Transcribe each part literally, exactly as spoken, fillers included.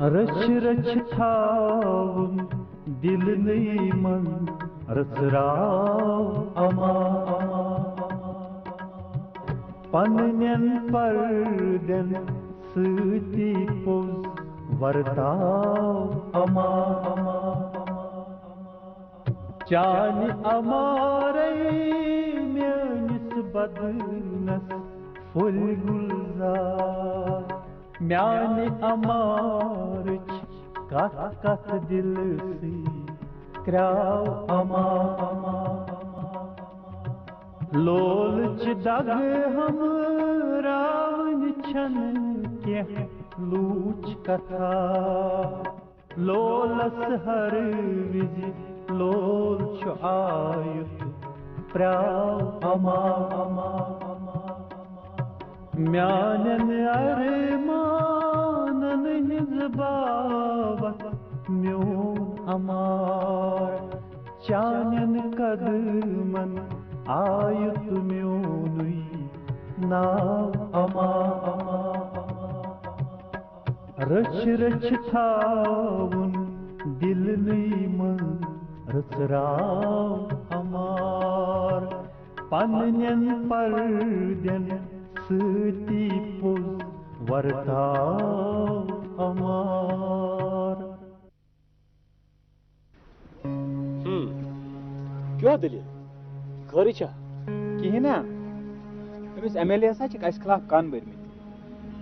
رچھ رچھ تھاوُن دِلنٕے منٛز رژراو اما۔ پننٮ۪ن پردٮ۪ن سۭتی پوٚز ورتاو اما۔ چانہِ امارے میٲنِس بدنس پھُلۍ گُلزار۔ میانہِ امارٕچ کتھ کتھ دِلسٕے کرٛاو اما۔ لولٕچ دگ ہمراوٕنۍ چھنہٕ کینٛہہ لوٗچ کتھا۔ لولس ہر وِزِ لول چھُ آیُت پرٛاو اما۔ میانٮ۪ن ارمانن ہٕنٛز باوتھ میون امار۔ چانٮ۪ن قدمن آیُت میونُے ناو اما۔ رٔچھۍ رٔچھۍ تھاوُن دِلنٕے منٛز رژراو امار۔ پننٮ۪ن پردٮ۪ن سۭتی پوٚز ورتاو امار۔ ہم۔ کیٛاہ دٔلیٖل؟ خٲرٕے چھا؟ کِہیٖنۍ نا۔ أمِس ایم ایل اے ہَس ہا چھِکھ اَسہِ خٕلاف کَن بٔرمٕتۍ۔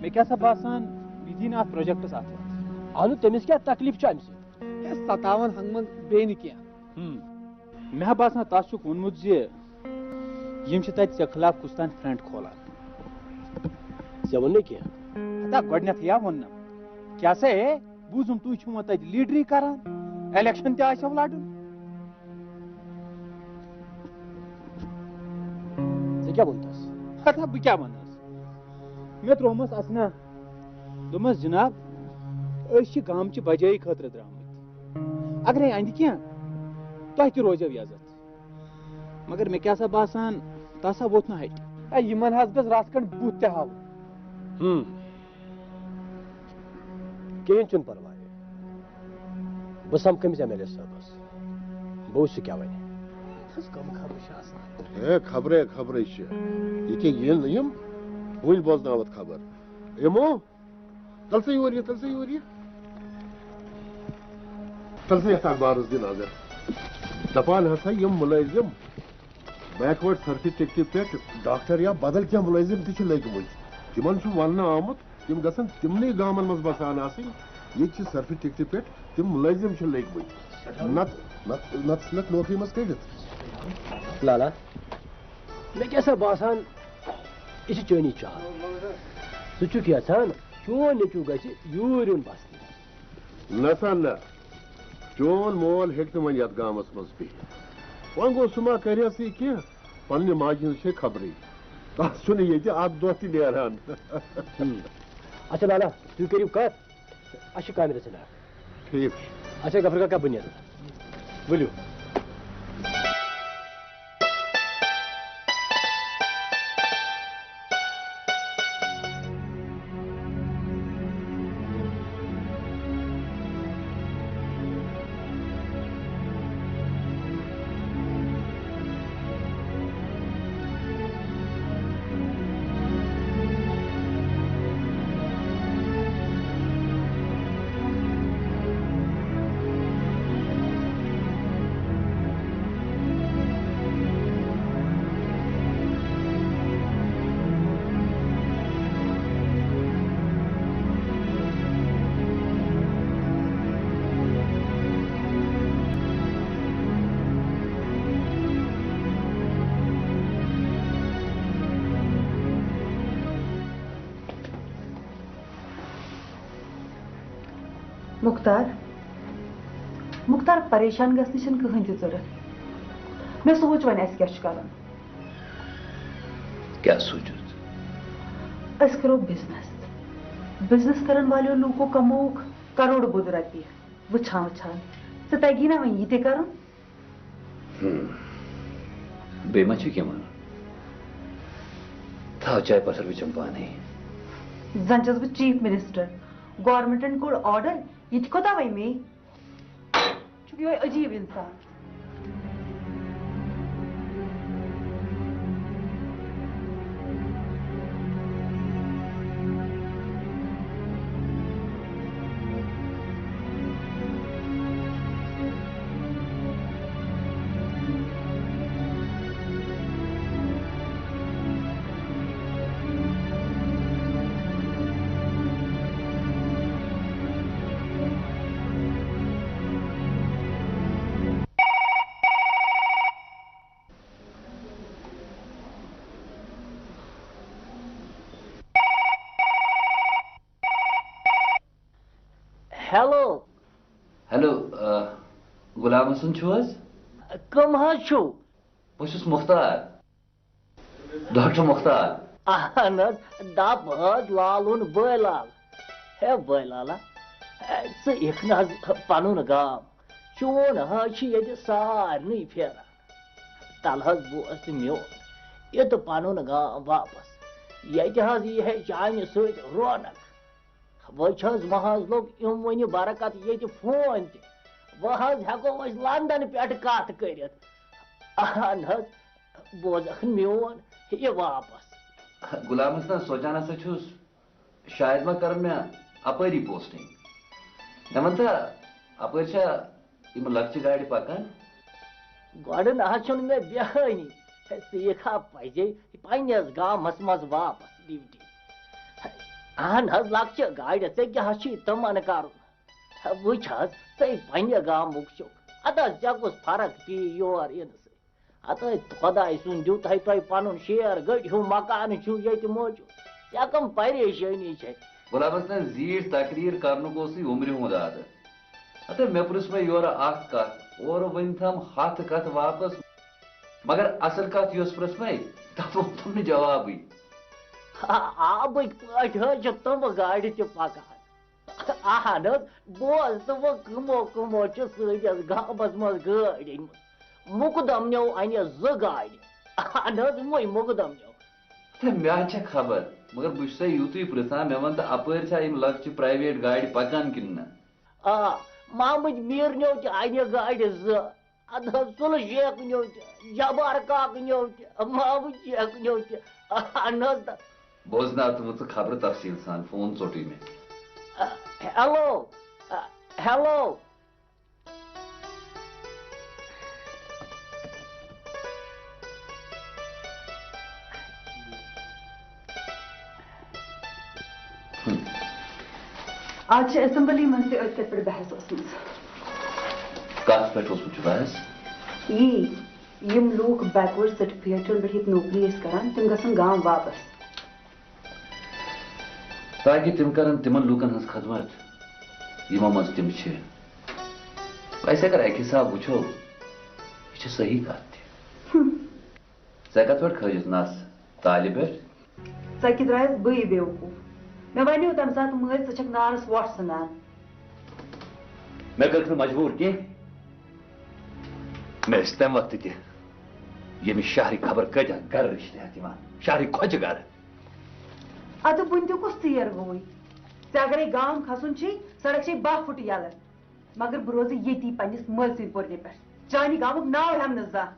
مےٚ کیٛاہ سا باسان، یہِ دی نہٕ اَتھ پروجیکٹَس اَتھٕ۔ اَہنُو، تٔمِس کیٛاہ تکلیٖف چھُ اَمہِ سۭتۍ؟ ہے، ستاوان ہنٛگہٕ منٛگہٕ بیٚیہِ نہٕ کینٛہہ۔ ہم۔ مےٚ ہا باسان، تَس چھُکھ ووٚنمُت زِ یِم چھِ تَتہِ ژےٚ خٕلاف کُس تام فرنٹ کھولان۔ ژےٚ ووٚن نہٕ کینٛہہ؟ ہتا گۄڈٕنیتھٕے ہا ووٚننم۔ کیٛاہ سا ہے؟ بوٗزُم، تُہۍ چھِو وۄنۍ تَتہِ لیٖڈری کران، الیکشن تہِ آسیو لڑُن۔ ژےٚ کیٛاہ ووٚن تَس؟ ہتا بہٕ کیٛاہ وَنس؟ مےٚ ترٛوومَس اَسنا۔ دوٚپمَس، جناب، أسۍ چھِ گامچہِ بجٲیی خٲطرٕ درٛامٕتۍ۔ اگرے اَندِ کینٛہہ، تۄہہِ تہِ روزیو یزتھ۔ مگر مےٚ کیٛاہ سا باسان، تَس ہا ووٚتھ نہٕ ہَٹہِ۔ اے، یِمن حظ گٔژھ رژھ کھنٛڈ بُتھ تہِ ہاوُن۔ ہم۔ کِہیٖنۍ چھُنہٕ پرواے۔ بہٕ سمکھٕ أمِس ایم ایل اے صٲبس۔ بہٕ وٕچھٕ سُہ کیٛاہ وَنہِ۔ تھٔز کَم خبرٕ چھِ آسان۔ ہے، خبرے خبرے چھِ۔ یہِ کیٛاہ یِن نہٕ یِم؟ وٕنۍ بوزناوَتھ خبر۔ یِمو؟ تَل سا یور یہِ، تَل سا یور یہِ۔ تَل سا یَتھ اخبارَس دِ نظر۔ دَپان ہسا یِم مُلٲزِم بیکوٲڈ سرفہِ ٹِکٹہِ پٮ۪ٹھ ڈاکٹر یا بدل کینٛہہ مُلٲزِم تہِ چھِ لٔگۍ مٕتۍ۔ تِمن چھُ وننہٕ آمُت، تِم گژھن تِمنٕے گامن منٛز بسان آسٕنۍ، ییٚتہِ چھِ سرفہِ ٹِکٹہِ پٮ۪ٹھ تِم مُلٲزِم چھِ لٔگۍ مٕتۍ۔ نتہٕ، نتہٕ، نتہٕ ژھٕنکھ نوکری منٛز کٔڑِتھ۔ لالا، مےٚ کیٛاہ سا باسان، یہِ چھِ چٲنی چاہت۔ ژٕ چھُکھ یژھان، چون نیٚچوٗ گژھِ یوٗرۍ یُن بسنہِ۔ نہ سا نہ، چون مول ہیٚکہِ نہٕ وۄنۍ یتھ گامس منٛز بِہِتھ۔ وۄنۍ گوٚو سُہ ما کرِ سٕے کینٛہہ، پننہِ ماجہِ ہٕنٛز چھے خبرٕے۔ تس چھُنہٕ ییٚتہِ اکھ دۄہ تہِ نیران۔ ہم۔ اچھا لالا، تُہۍ کٔرِو کتھ، اَسہِ چھُ کامہِ رژھِ نار۔ ٹھیٖک چھُ۔ اچھا غفر کاکا، بہٕ نیرٕ۔ ؤلِو۔ مختار، مختار، پریشان گژھنٕچ چھنہٕ کٕہٕنۍ تہِ ضروٗرت۔ مےٚ سوٗنٛچ وۄنۍ اَسہِ کیٛاہ چھُ کرُن۔ کیٛاہ سوٗنٛچُتھ؟ أسۍ کرو بزنس۔ بزنس کرن والیو لوٗکو کمووُکھ کرورٕ بوٚد رۄپیہِ۔ وٕچھان وٕچھان ژےٚ تگی نا وۄنۍ یہِ تہِ کرُن؟ ہم۔ بیٚیہِ ما چھُ کینٛہہ وَنُن؟ تھاو چاے پتھر وٕچھم پانے۔ زن چھس بہٕ چیف منسٹر، گورنمنٹن کوٚڑ آرڈر، یہِ تہِ کوٚت آو مے؟ چھُکھ یِہوٚے عجیٖب اِنسان۔ ہیلو۔ ہیلو، آ، غلام حسن چھِو حظ؟ کٕم حظ چھِو؟ بہٕ چھُس مُختار، ڈاکٹر مُختار۔ اہن حظ، دَپ حظ لالُن بٲے لال۔ ہے بٲے لالا، ہے، ژٕ یِکھ نہٕ حظ پَنُن گام؟ چون حظ چھُ ییٚتہِ سارنٕے پھیران۔ تَلہٕ حظ بوز تہٕ میون، یہِ تہٕ پَنُن گام واپس۔ ییٚتہِ حظ یی ہے چانہِ سۭتۍ رونق۔ وۄنۍ چھِ حظ محاذ لوٚگ اِموٕنہِ برکت ییٚتہِ فون تہِ۔ وۄنۍ حظ ہٮ۪کو أسۍ لندن پٮ۪ٹھ کتھ کٔرِتھ۔ اہن حظ، بوزکھ میون یہِ واپس۔ غلام حسن، سونچان ہسا چھُس، شاید ما کرن مےٚ اپٲری posting۔ مےٚ ون تہٕ، اپٲرۍ چھا یِم لۄکچہِ گاڑِ پکان؟ گۄڈٕ نہ حظ چھُنہٕ مےٚ بیہٲنی۔ ہے، ژٕ یِکھا پزے پننِس گامس منٛز واپس ڈیوٹی؟ ہے، اہن حظ، لۄکچہِ گاڑِ، ژےٚ کیٛاہ حظ چھُے تِمن کرُن؟ ہے، وٕچھ حظ، ژے پننہِ گامُک چھُکھ۔ ادا ژےٚ کُس فرق پیٚیہِ یور یِنہٕ سۭتۍ؟ ہتہٕ خۄداے سُنٛد دیُت ہے تۄہہِ پنُن شیر گٔٹۍ ہیوٗ مکانہٕ چھُو ییٚتہِ موجود۔ ژےٚ کم پریشٲنی چھے؟ غلام حسن، زیٖٹھ تقریر کرنُک اوسُے عمرِ ہُنٛد عادت۔ ہتہٕ مےٚ پرُژھ مےٚ یورٕ اکھ کتھ، اورٕ ؤنۍ تھم ہتھ کتھ واپس، مگر اصل کتھ یۄس پرژھ مےٚ، تتھ ووٚن تم نہٕ جوابٕے۔ آ-، آبٕکۍ پٲٹھۍ حظ چھِ تِمہٕ گاڑِ تہِ پکان۔ اہن حظ، بوز تہٕ وۄنۍ کٕمو کٕمو چھِ سٲنِس گامس منٛز گٲڑۍ أنۍمٕژ۔ مقدم نیو انہِ زٕ گاڑِ۔ اہن حظ، وۄنۍ مقدم نیو۔ تہٕ مےٚ ہا چھےٚ خبر، مگر بہٕ چھُسے یوٗتُے پرژھان، مےٚ وَن تہٕ اَپٲرۍ چھا یِم لۄکچہِ private گاڑِ پَکان کِنہٕ نہ؟ آ، محمد میٖر نیو تہِ اَنہِ گاڑِ زٕ۔ اَدٕ حظ، سُلہٕ شیخ نیو تہِ، جبار کاکہٕ نیو تہِ، محمد شیخ نیو تہِ۔ اَہَن حظ، تہٕ بوزناو تہٕ وۄنۍ ژٕ خبرٕ تفصیٖل سان، فون ژوٚٹُے مےٚ۔ Hello, hello. آز چھِ اسمبلی منٛز تہِ أتھۍ کتھِ پٮ۪ٹھ بحث ٲسمٕژ۔ کتھ پٮ۪ٹھ اوسمُت یہِ بحث؟ یی، یِم لوٗکھ backward certificate پٮ۪ٹھ ییٚتہِ نوکری ٲسۍ کران، تِم گژھن گام واپس۔ تاکہ تِم کرن تِمن لوٗکن ہٕنٛز خدمت، یِمو منٛز تِم چھِ۔ أسۍ اگر اکہِ حساب وٕچھو، یہِ چھِ صحیح کتھ تہِ۔ ہم۔ ژےٚ کتھ پٮ۪ٹھ کھٲجِتھ نس تالہِ پٮ۪ٹھ؟ ژکہِ درٛایس بٕے بیوقوٗف۔ مےٚ ونیو تمہِ ساتہٕ مٲلۍ، ژٕ چھکھ نارس وۄٹھ ژھٕنان۔ مےٚ کٔرٕکھ نہٕ مجبوٗر کینٛہہ۔ مےٚ ٲسۍ تمہِ وقتہٕ تہِ ییٚمہِ شہرٕکۍ خبر کۭتیاہ گرٕ رِشتہٕ ہٮ۪تھ یِوان، شہرٕکۍ کھۄچہِ گرٕ۔ ادٕ وُنہِ تہِ کُس ژیر گوٚوُے؟ ژےٚ اگرے گام کھسُن چھُے، سڑک چھے باہ فُٹ یلہٕ۔ مگر بہٕ روزٕ ییٚتی پننِس مٲلۍ سٕنٛدِ پُرنہِ پٮ۪ٹھ۔ چانہِ گامُک ناو ہٮ۪مہٕ نہٕ زانٛہہ۔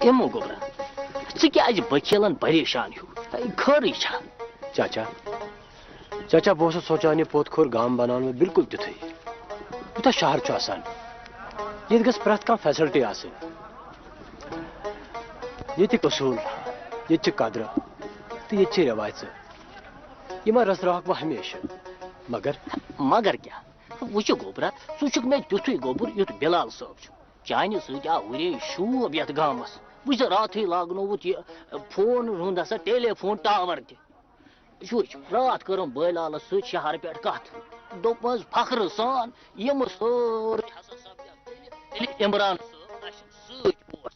یِمو گوٚبرا، ژٕ کیٛازِ بٔکیلن پریشان ہیوٗ؟ خٲرٕے چھا؟ چاچا، چاچا، بہٕ اوسُس سونٛچان، یہِ پوٚت کھوٚر گام بناونہٕ بالکل تیُتھُے، یوٗتاہ شہر چھُ آسان۔ ییٚتہِ گٔژھ پرٛٮ۪تھ کانٛہہ facility آسٕنۍ۔ ییٚتِکۍ اصوٗل، ییٚتہِ چہِ قدرٕ تہٕ ییٚتہِ چہِ رٮ۪وایژٕ، یِمن رٔژھراوکھ بہٕ ہمیشہٕ۔ مگر مگر کیٛاہ؟ وٕچھ گوٚبرا، ژٕ چھُکھ مےٚ تیُتھُے گوٚبُر، یُتھ بلال صٲب چھُ۔ چانہِ سۭتۍ آو ؤری شوب یتھ گامس۔ وٕچھ، راتھٕے لاگنووُتھ یہِ فون، روٗد ہسا ٹیلی فون ٹاور تہِ۔ وٕچھ، راتھ کٔرٕم بٲے لالس سۭتۍ شہرٕ پٮ۪ٹھ کتھ۔ دوٚپمس فخرٕ سان، یِم سۭتۍ ہسا سپدن تیٚلہِ، ییٚلہِ عمران صٲب اسہِ سۭتۍ اوس۔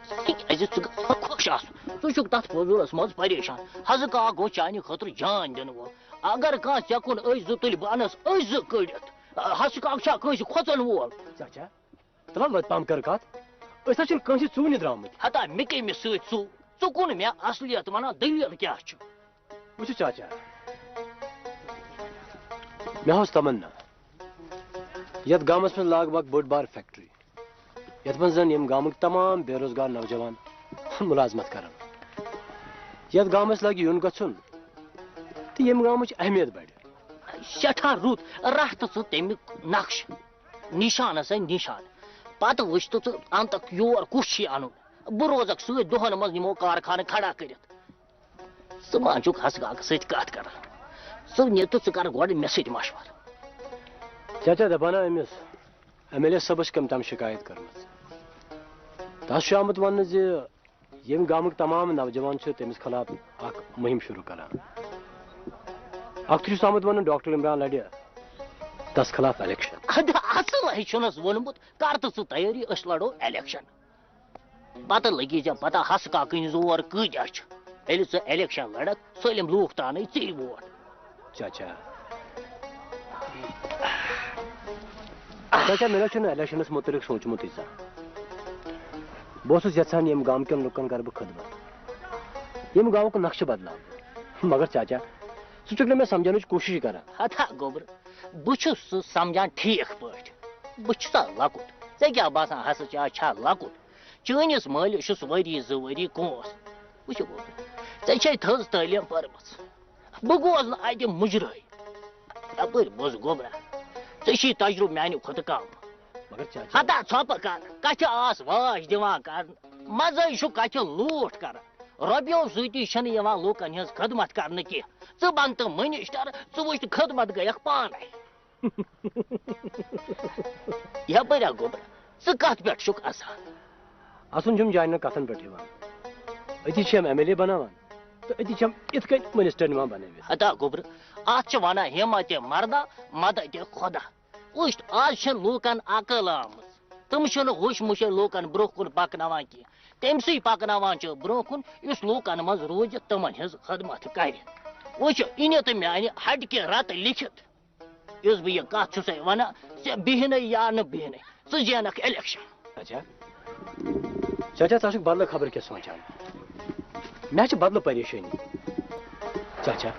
ژٕ کیازِ، ژٕ گژھِ خۄش آسُن۔ ژٕ چھُکھ تتھ فضوٗلس منٛز پریشان۔ حضہٕ کاک گوٚو چانہِ خٲطرٕ جان دِنہٕ وول۔ اگر کانٛہہ ژےٚ کُن أچھ زٕ تُلہِ، بہٕ انس أچھ زٕ کٔڑِتھ۔ حضہٕ کاک چھا کٲنٛسہِ کھۄژن وول؟ چاچا، تلہٕ وۄتہِ پام کر کتھ۔ أسۍ حظ چھِنہٕ کٲنٛسہِ ژوٗنہِ درٛامٕتۍ۔ ہتا مےٚ کٔمِس سۭتۍ ژوٗ؟ ژٕ کُن مےٚ اصلیت ونان، دٔلیٖل کیٛاہ چھُ؟ وٕچھِو چاچا، مےٚ اوس تمنا، یتھ گامس منٛز لاگ بھگ بٔڑ بار فیکٹری، یتھ منٛز زن ییٚمہِ گامٕکۍ تمام بے روزگار نوجوان ملازمت کرن۔ یتھ گامس لگہِ یُن گژھُن تہٕ ییٚمہِ گامٕچ اہمیت بڑِ۔ سٮ۪ٹھاہ رُت، راہ تہٕ ژٕ تمیُک نقشہٕ، نشانس ہے نشان۔ پتہٕ وٕچھ تہٕ ژٕ انتکھ یور کُس چھُے انُن۔ بہٕ روزکھ سۭتۍ، دۄہن منٛز نِمو کارخانہٕ کھڑا کٔرِتھ۔ ژٕ ما چھُکھ حسہٕ کاکس سۭتۍ کتھ کران؟ ژٕ نہِ تہٕ ژٕ کر گۄڈٕ مےٚ سۭتۍ مشورٕ۔ چاچا دپان ہا أمِس ایم ایل اے صٲبس چھِ کٔمۍ تام شکایت کٔرمٕژ۔ تس چھُ آمُت وننہٕ زِ ییٚمہِ گامٕکۍ تمام نوجوان چھِ تٔمِس خلاف اکھ مُہِم شروع کران۔ اکھتُے چھُس آمُت وننہٕ ڈاکٹر عمران لڑِ تس خلاف الیکشن۔ ادٕ اصل ہے چھُنس ووٚنمُت، کر تہٕ ژٕ تیٲری، أسۍ لڑو الیکشن۔ پتہٕ لگی ژےٚ پتہ حسہٕ کاکٕنۍ زور کۭتیاہ چھِ۔ ییٚلہِ ژٕ الیکشن لڑکھ، سٲلِم لوٗکھ تراونَے ژیٚے ووٹ۔ چاچا۔ چاچا، مےٚ نہ چھُنہٕ الیکشنس مُتعلق سوٗنٛچمُتٕے زانٛہہ۔ بہٕ اوسُس یژھان ییٚمہِ گامہٕ کٮ۪ن لُکن کرٕ بہٕ خدمت، ییٚمہِ گامُک نقشہٕ بدلاوٕ۔ مگر چاچا، ژٕ چھُکھ نہٕ مےٚ سمجھنٕچ کوٗششٕے کران۔ ہتا گوٚبرٕ، بہٕ چھُس سُہ سمجھان ٹھیٖک پٲٹھۍ۔ بہٕ چھُسا لۄکُٹ؟ ژےٚ کیٛاہ باسان، ہسا چھا، چھا لۄکُٹ؟ چٲنِس مٲلِس چھُس ؤری زٕ ؤری کونٛس۔ وٕچھِو گوٚبرٕ، ژےٚ چھے تھٔز تعلیٖم پٔرمٕژ۔ بہٕ گوس نہٕ اتہِ مُجرٲے۔ یپٲرۍ بوز گوٚبرا، ژےٚ چھُے تجرُبہٕ میانہِ کھۄتہٕ کم۔ مگر چاچا۔ ہتا ژھۄپہٕ کر، کتھِ آس واش دِوان کرنہٕ۔ منٛزے چھُ کتھِ لوٗٹھ کران۔ رۄپیو سۭتی چھنہٕ یِوان لوٗکن ہٕنٛز خدمت کرنہٕ کینٛہہ۔ ژٕ بن تہٕ منسٹر، ژٕ وٕچھ تہٕ خدمت گٔیکھ پانے۔ یپٲرۍ ہا گوٚبرا، ژٕ کتھ پٮ۪ٹھ چھُکھ اسان؟ اسُن چھُم جانٮ۪ن کتھن پٮ۪ٹھ یِوان۔ أتی چھِم ایم ایل اے بناوان تہٕ أتی چھِم یِتھ کٔنۍ منسٹر نِوان بنٲوِتھ۔ ہتا گوٚبرٕ، اتھ چھِ ونان ہمت مردہ، مدد خدا۔ وٕچھ، آز چھنہٕ لوٗکن عقل آمٕژ۔ تِم چھِنہٕ ہوش موشے لوٗکن برونٛہہ کُن پکناوان کینٛہہ۔ تٔمۍ سٕے پکناوان چھِ برونٛہہ کُن، یُس لوٗکن منٛز روزِ، تِمن ہٕنٛز خدمت کرِ۔ وٕچھ، یہِ نہِ تہٕ میانہِ ہٹہِ کہِ رتہٕ لیکھِتھ، یُس بہٕ یہِ کتھ چھُسے ونان، ژےٚ بِہنَے یا نہٕ بِہنَے، ژٕ زینکھ الیکشن۔ اچھا، چاچا، ژٕ چھُکھ بدلہٕ خبر کیٛاہ سونٛچان؟ مےٚ چھِ بدلہٕ پریشٲنی۔ چاچا،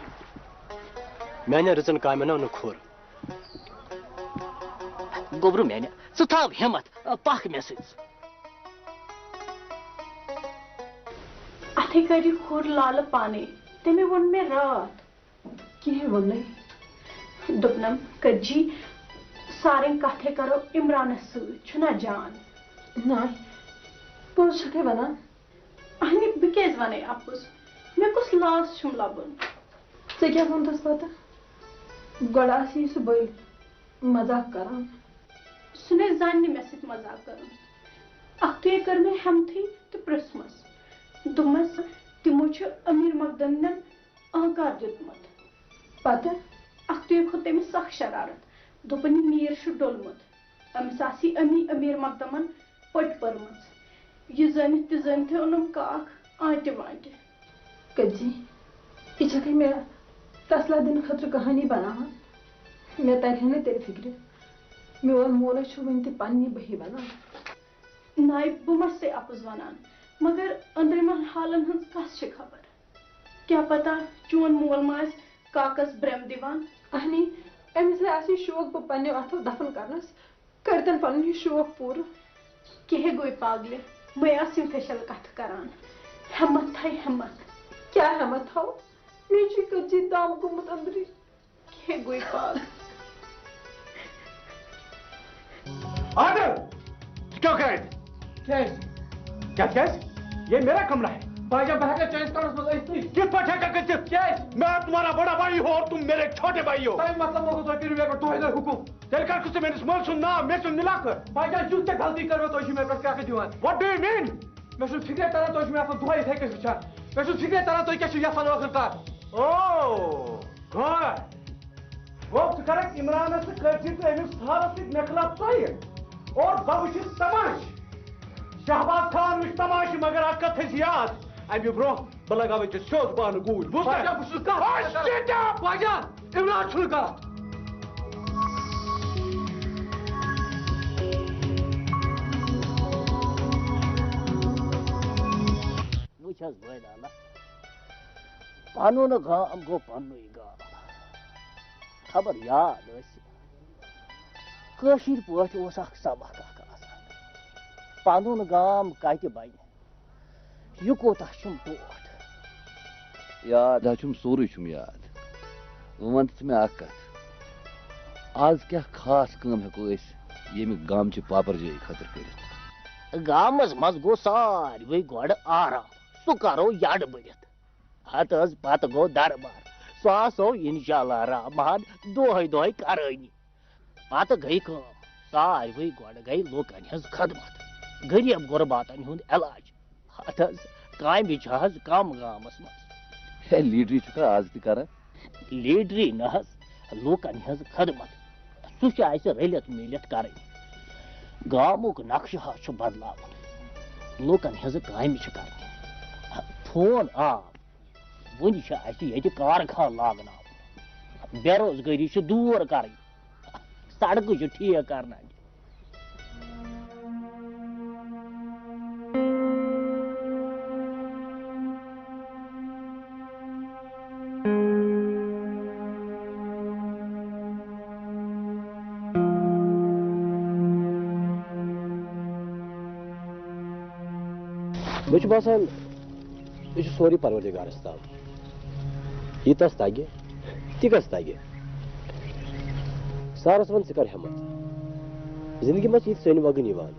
میانٮ۪ن رٕژن کامٮ۪ن آو نہٕ کھوٚر۔ گوٚبرٕ میانہِ، ژٕ تھاو ہمت، پکھ مےٚ سۭتۍ۔ اتھے کر یہِ کھوٚر لالہٕ پانے۔ تٔمۍ ووٚن مےٚ راتھ۔ کِہیٖنۍ ووٚن نہٕ۔ دوٚپنم، کٔتجی، سارنۍ کتھے کرو عمرانس سۭتۍ، چھُنا جان؟ نہ، پوٚز چھکھے ونان۔ اہنہِ، بہٕ کیازِ ونَے اپُز؟ مےٚ کُس لاز چھُم لبُن؟ ژےٚ کیٛاہ ووٚنتھس پتہٕ؟ گۄڈٕ آسہِ یہِ سُہ بٔلۍ مزاق کران۔ سُہ نے زانہِ نہٕ مےٚ سۭتۍ مزاق کرُن۔ اکھتُے کٔر مےٚ ہٮ۪متھٕے تہٕ پرژھمس۔ دوٚپمس، تِمو چھُ امیر مقدمن آنکار دیُتمُت۔ پتہٕ؟ اکھتُے کھوٚت تٔمِس سخ شرارت۔ دوٚپُن، یہِ میٖر چھُ ڈوٚلمُت۔ أمِس آسی امی امیر مقدمن پٔٹۍ پٔرمٕژ۔ یہِ زٲنِتھ تہِ زٲنِتھٕے اوٚنُم کاکھ آنٹہِ وانٹہِ۔ کٔژی، یہِ چھکھے مےٚ تسلا دِنہٕ خٲطرٕ کہانی بناوان؟ مےٚ ترِ ہے نہٕ تیٚلہِ فکرِ۔ میون مول ہے چھُ وُنہِ تہِ پننی بہی بنان۔ نایہِ، بہٕ ما چھسے اپُز ونان، مگر أنٛدرِمٮ۪ن حالن ہٕنٛز کس چھِ خبر؟ کیٛاہ پتہ چون مول ما آسہِ کاکس برٮ۪م دِوان؟ اہنی، أمِس ہے آسہِ شوق بہٕ پننیو اتھو دفن کرنس، کٔرتن پنُن یہِ شوق پوٗرٕ۔ کیٛاہ گوٚے پاگلہِ؟ مے آسہٕ یِم فیشل کتھٕ کران۔ ہٮ۪متھ تھاے ہٮ۪متھ۔ کیٛاہ ہٮ۪متھ تھاوو؟ مےٚ چھُ کٔژی دم گوٚمُت أنٛدرٕے۔ کیٛاہ گوٚے پاگل؟ آدم! کیا کرے؟ کیٛازِ؟ کیا کیٛازِ؟ یہ میرا کمرہ ہے۔ باجا، بہٕ ہٮ۪کا چٲنِس کمرس منٛز أژِتھٕے؟ کِتھ پٲٹھۍ ہٮ۪ککھ أژِتھ؟ کیٛازِ؟ میں تمہارا بڑا بھائی ہوں اور تم میرے چھوٹے بھائی ہو۔ تۄہہِ مطلب ما گوٚو تۄہہِ کٔرِو مےٚ پٮ۪ٹھ دۄہے دۄہے حُکُم؟ تیٚلہِ کَر کُس ژےٚ میٛٲنِس مٲلۍ سُنٛد ناو مےٚ سُنٛد نِلاکھ؟ بھائی جان، یُتھ ژےٚ غلطی کٔروٕ، تُہۍ چھِو مےٚ پٮ۪ٹھ کرٛٮ۪کھ دِوان۔ What do you mean? مےٚ چھُنہٕ فِکرے تَران، تُہۍ چھِو مےٚ آسان دۄہَے یِتھَے کٔنۍ وٕچھان۔ مےٚ چھُنہٕ فِکرے تَران، تُہۍ کیٛاہ چھِو یَژھان ٲخٕر کار؟ او، good. گوٚو، ژٕ کَرَکھ عمرانَس تہٕ کٔرۍ زِ ژٕ أمِس سارَس سۭتۍ مےٚ خٕلاف ژۄیہِ۔ اور بہٕ وٕچھِ تماش۔ شہباز خان وٕچھ تماشہٕ، مگر اَکھ کَتھ تھٲیزِ یاد، اَمہِ برٛونٛہہ بہٕ لگاوے ژےٚ سیوٚد بانہٕ گوٗلۍ، بوٗزتھا؟ بھائی جان، بہٕ چھُس نہٕ کَتھ Oh, shut up! بھائی جان، عمران چھُنہٕ کانٛہہ۔ وٕچھ حظ بٲے لالا، پنُن گام گوٚو پننُے گام۔ خبر یاد ٲسہِ، کٲشِر پٲٹھۍ اوس اکھ سبق اکھ آسان، پنُن گام کتہِ بنہِ، یہِ کوٗتاہ چھُم ٹوٹھ۔ یاد حظ چھُم، سورُے چھُم یاد۔ وۄنۍ وَن تہٕ ژٕ مےٚ اَکھ کَتھ، آز کیٛاہ خاص کٲم ہٮ۪کو أسۍ ییٚمہِ گامچہِ پاپَر جٲیی خٲطرٕ کٔرِتھ؟ گامَس منٛز گوٚو ساروٕے گۄڈٕ آرام، سُہ کَرو یَڈ بٔرِتھ۔ ہَتہٕ حظ پَتہٕ گوٚو دربار، سُہ آسو اِنشاء اللہ رحمان دۄہَے دۄہَے کَرٲنی۔ پتہٕ گٔے کٲم، ساروٕے گۄڈٕ گٔے لوٗکن ہٕنٛز خدمت، غریٖب غُرباتن ہُنٛد علاج۔ ہتہٕ حظ، کامہِ چھِ حظ کم گامس منٛز۔ ہے، لیڈری چھُکھا آز تہِ کران؟ لیڈری نہٕ حظ، لوٗکن ہٕنٛز خدمت۔ سُہ چھُ اَسہِ رٔلِتھ میٖلِتھ کرٕنۍ۔ گامُک نقشہٕ حظ چھُ بدلاوُن۔ لوٗکن ہٕنٛزٕ کامہِ چھِ کرنہِ۔ فون آو۔ وُنہِ چھِ اَسہِ ییٚتہِ کارخانہٕ لاگناوُن۔ بے روزگٲری چھِ دوٗر کَرٕنۍ۔ سڑکہٕ چھِ ٹھیٖک کرناونہِ۔ مےٚ چھُ باسان، یہِ چھُ سورُے پروردگارس تام۔ یہِ تس تگہِ، تہِ کس تگہِ۔ سارس وَن، ژٕ کر ہٮ۪متھ۔ زندگی منٛز چھِ یِتھۍ سٔنۍ وگٕنۍ یِوان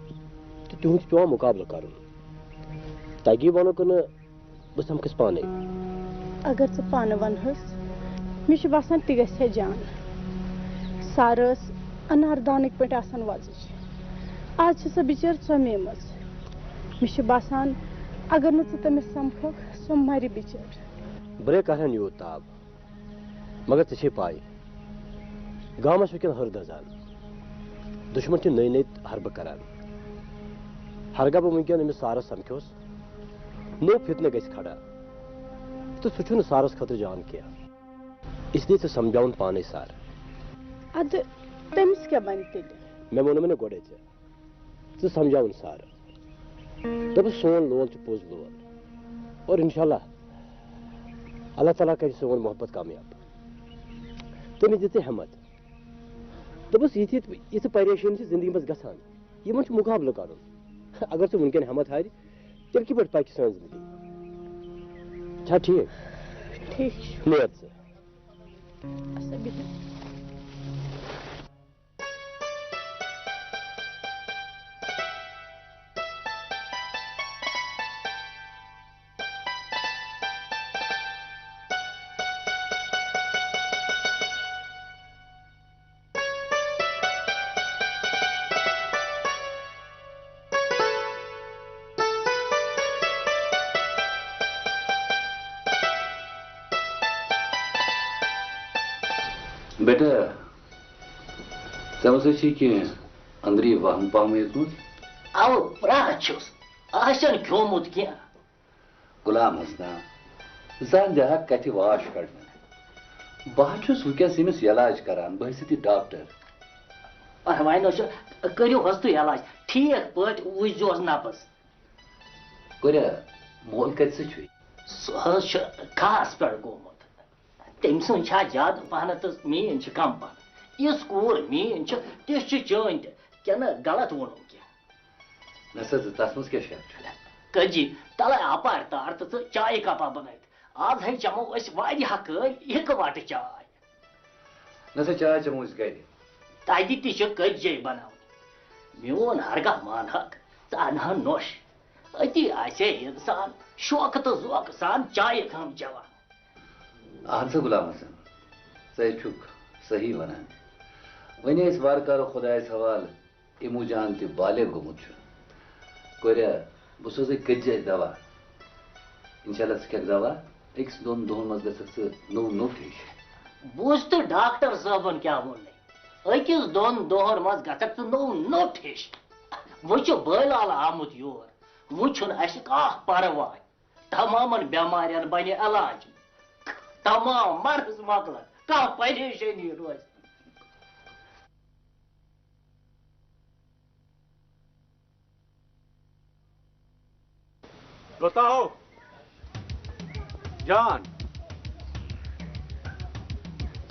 تہٕ تِہُنٛد چھُ پٮ۪وان مُقابلہٕ کرُن۔ تگی وَنو کِنہٕ بہٕ سمکھس پانے؟ اگر ژٕ پانہٕ ونہس، مےٚ چھُ باسان تہِ گژھِ ہے جان۔ سارٕ ٲس اناردانٕکۍ پٲٹھۍ آسان وۄزٕج۔ آز چھِ سۄ بِچٲر ژۄمیمٕژ۔ مےٚ چھُ باسان، اگر نہٕ ژٕ تٔمِس سمکھکھ، سۄ مرِ بِچٲر۔ بہٕ نے کرہن یوٗت تاب، مگر ژےٚ چھے پاے، گامس چھِ وٕنکٮ۪ن ہر دزان۔ دُشمن چھِ نٔے نٔے حربہٕ کران۔ ہرگاہ بہٕ وٕنکٮ۪ن أمِس سارس سمکھیوس، نوٚو فتنہٕ گژھِ کھڑا۔ تہٕ سُہ چھُنہٕ سارس خٲطرٕ جان کینٛہہ۔ اس لیے ژےٚ سمجھاوُن پانے سار۔ ادٕ تٔمِس کیٛاہ بنہِ تیٚلہِ؟ مےٚ ووٚنُے نہ گۄڈے ژےٚ، ژٕ سمجھاوُن سار۔ دوٚپُس، سون لول چھُ پوٚز لول۔ اور انشاءاللہ اللہ تعالیٰ کرِ سون محبت کامیاب۔ تٔمِس دِژ ژےٚ ہمت۔ دوٚپُس، یِتھ یِتھ یِژھ پریشٲنی چھِ زندگی منٛز گژھان، یِمن چھُ مُقابلہٕ کرُن۔ اگر ژٕ وٕنکٮ۪ن ہمت ہارِ، تیٚلہِ کِتھ پٲٹھۍ پکہِ سٲنۍ زندگی؟ چھا ٹھیٖک؟ ٹھیٖک چھُ۔ نیر ژٕ۔ اچھا، بِہِو۔ بیٹا، ژےٚ ما چھِ کینٛہہ أنٛدری وہمہٕ پہمہٕ ہیٚژمٕژ؟ اَوٕ پرٛاہ چھُس، آسن کھیوٚمُت کینٛہہ۔ غلام حسنا، زن دِہا کتھِ واش کڑنہٕ۔ بہٕ ہا چھُس وٕنکیٚس ییٚمِس علاج کران، بہٕ ہسا تہِ ڈاکٹر۔ پرواے نہ چھُ، کٔرِو حظ تُہۍ علاج، ٹھیٖک پٲٹھۍ وٕچھزیوس نبض۔ کوریا، مول کتہِ سۭتۍ چھُے؟ سُہ حظ چھُ گھاہس پٮ۪ٹھ گوٚمُت۔ تٔمۍ سُنٛد چھا زیادٕ پہنتھ تہٕ میٛٲنۍ چھِ کم پہن۔ یِژھ کوٗر میٛٲنۍ چھِ، تِژھ چھِ چٲنۍ تہِ۔ کِنہٕ غلط ووٚنُم کینٛہہ؟ نسا ژٕ، تس منٛز کیٛاہ شک چھُ؟ کٔجی، تلے اپارِ تار تہٕ ژٕ چایہِ کپا بنٲوِتھ۔ آز ہے چمو أسۍ واریاہ کٲلۍ اِکہٕ وٹہٕ چاے۔ نسا، چاے چمو أسۍ گرِ۔ تتہِ تہِ چھِ کٔجی بناوٕنۍ۔ میون ہرگاہ مانہکھ، ژٕ انہٕ ہن نوٚش۔ أتی آسہِ ہے انسان شوقہٕ تہٕ ذوقہٕ سان چایہِ کھم چٮ۪وان۔ اہن سا غلام حسن، ژٕ ہے چھُکھ صحیح ونان۔ وۄنۍ ٲسۍ وارٕ کارٕ خۄدایَس حوالہٕ، اِموٗ جان تہِ بالغ گوٚمُت چھُ۔ کوریا، بہٕ سوزَے کٔتجہِ اَتھِ دوا۔ اِنشاء اللہ ژٕ کھٮ۪کھ دوا، أکِس دۄن دۄہَن منٛز گژھکھ ژٕ نوٚو نوٚٹ ہِش۔ بوٗز تہٕ ڈاکٹر صٲبَن کیٛاہ ووٚنُے، أکِس دۄن دۄہَن منٛز گژھکھ ژٕ نوٚو نوٚٹ ہِش۔ وۄنۍ چھُ بٲلال آمُت یور، وۄنۍ چھُنہٕ اَسہِ کانٛہہ پَرواے۔ تمامن بٮ۪مارٮ۪ن بنہِ علاج، تمام مرض مۄکلن، کانٛہہ پریشٲنی روزِ نہٕ۔ کوتاہ ہو؟ جان،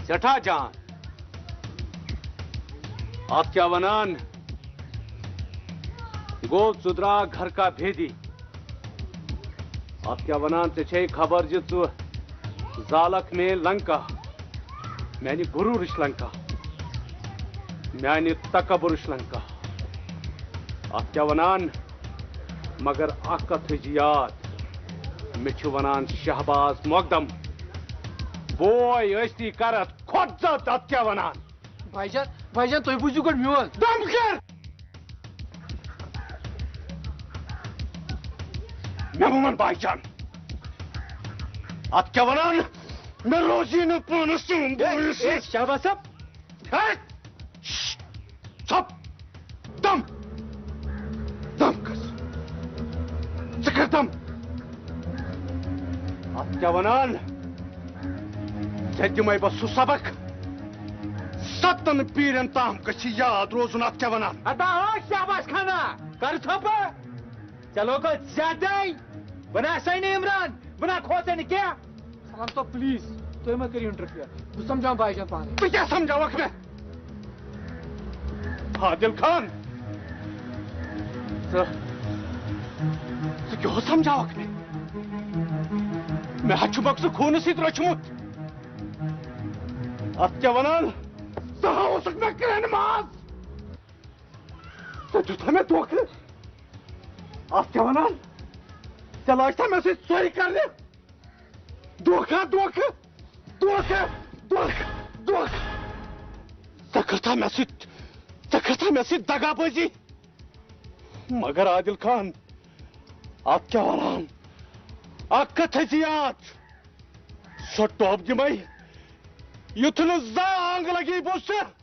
سٮ۪ٹھاہ جان۔ اتھ کیٛاہ ونان؟ گوٚو، ژٕ درٛاکھ گھر کا بھیدی۔ اتھ کیٛاہ ونان؟ ژےٚ چھے خبر زِ ژٕ زالکھ میٲنۍ لنکا، میانہِ غرورٕچ لنکا، میانہِ تکبرٕچ لنکا۔ اتھ کیٛاہ ونان؟ مگر اکھ کتھ تھٲیزِ یاد، مےٚ چھُ ونان شہباز مقدم، بوے ٲستی کرتھ کھۄتہٕ زیادٕ۔ اتھ کیٛاہ ونان؟ بھائی جان، بھائی جان، تُہۍ بوٗزِو گۄڈٕ میون۔ دم کر! مےٚ مہٕ وَن بھائی جان۔ اتھ کیٛاہ ونان؟ مےٚ روزی نہٕ پانس سُنٛد۔ اے، اے، شہباز صٲب۔ ہے! شش! ژھۄپ! دم! دم کر۔ ژٕ کر دم۔ اتھ کیٛاہ ونان؟ ژےٚ دِمے بہٕ سُہ سبق، ستن پیرن تام گژھِ یاد روزُن۔ اتھ کیٛاہ ونان؟ ادا ہا شاباش خانا، کر ژھۄپہٕ۔ ژےٚ لوگُتھ زیادَے۔ بہٕ نہ آسَے نہٕ عمران، بہٕ نہ کھوژَے نہٕ کینٛہہ۔ سلام تو پلیز، تُہۍ مہ کٔرِو انٹرفیئر۔ بہٕ سمجھاوٕ بھائی جان پانے۔ ژٕ کیٛاہ سمجھاوکھ مےٚ؟ عادل خان، ژٕ، ژٕ کیٛاہ سمجھاوکھ مےٚ؟ مےٚ حظ چھُ مۄکسہٕ خوٗنہٕ سۭتۍ روٚچھمُت۔ اتھ کیٛاہ ونان؟ ژٕ ہا اوسُکھ مےٚ کرٛٮ۪ن ماز۔ ژےٚ دیُتھا مےٚ دھوکہٕ؟ اتھ کیٛاہ ونان؟ ژےٚ لاج تھا مےٚ سۭتۍ ژۄرِ کرنہِ؟ دھوکہ، دھوکہ، دھوکہ، دھوکہ، دھوکہ۔ ژےٚ کٔرتھا مےٚ سۭتۍ، ژےٚ کٔرتھا مےٚ سۭتۍ دغابٲزی؟ مگر عادل خان، اتھ کیٛاہ ونان؟ اکھ کتھ تھٲیزِ یاد، سۄ ٹۄپھ دِمے، یُتھ نہٕ زانٛہہ انٛگ لگی بوٗزتھٕ۔